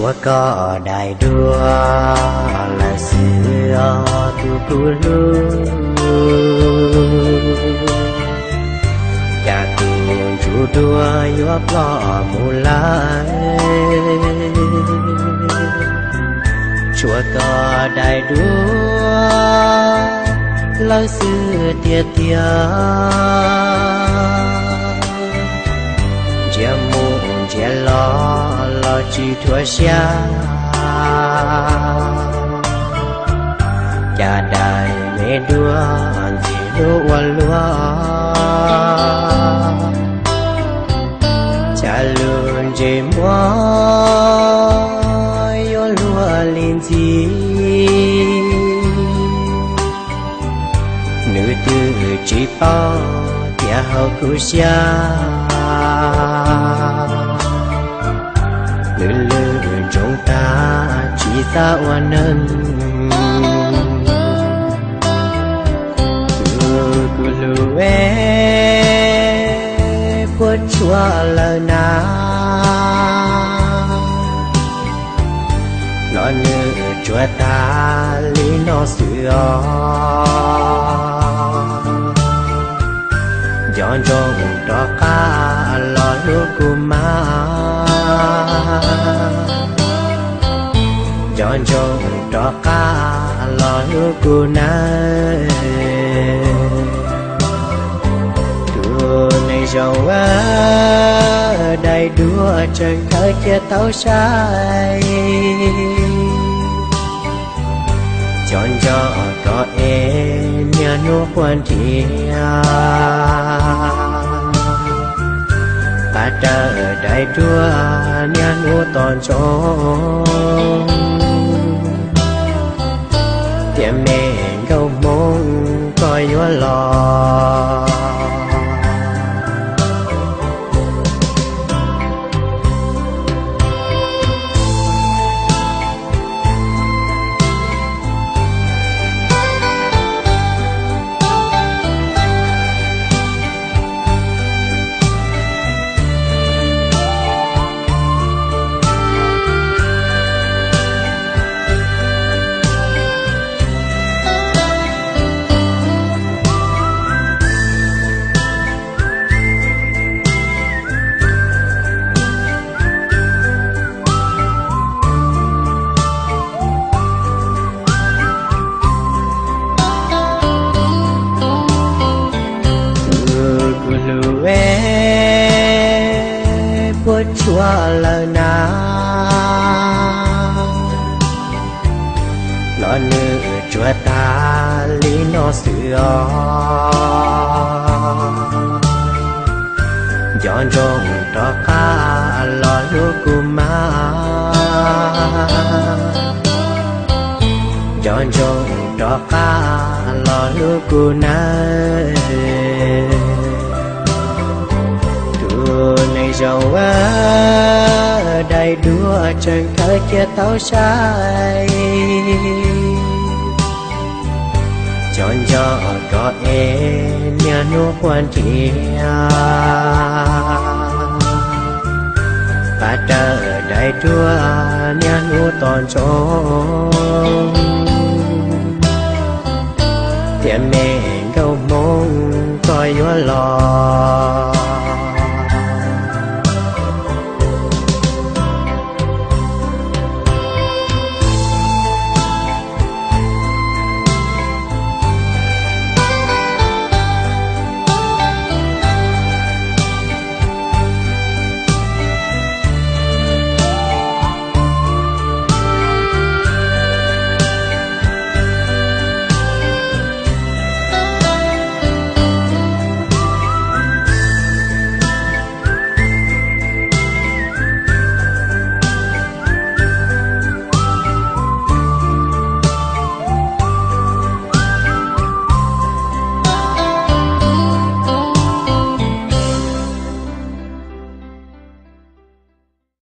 Tshuav koj daim duab lawm xwb os tus kuv hlub, cas kuv ntsuj duab yuav ploj mus lawm. Tshuav koj daim duab lawm xwb tiag tiag, ntsia mus ntsia los los tsis thuav siab. Cas daim me duab ntxim hlub ua luaj, cas lub ntsej muag yuav luag li ntxim. Nws twb tsis paub tias hauv kuv siab, nws lwj ntsoov tag tsis xav ua neeg. Tus kuv hlub es, puas tshuav lawm na, los nws tsuas tag li no xwb os. Nco ntsoov rov qab los hlub kuv mas, nco ntsoov rov qab los hlub kuv nawb. Tus neeg zoo, daim duab tseem khaws cia tau sai, nco nco kom es niaj hnub quaj nrhiav, pab rawm daim duab niaj hnub tos ntsoov, tias me nkauj Hmoob koj yuav los. Tus kuv hlub es, puas tshuav lawm na, los nws tsuas tag li no xwb os. Nco ntsoov rov qab los hlub kuv mas, nco ntsoov rov qab los hlub kuv nawb. Tus neeg zoo, daim duab tseem khaws cia tau sai, nco nco kom es niaj hnub quaj nrhiav, pab rawm daim duab niaj hnub tos ntsoov,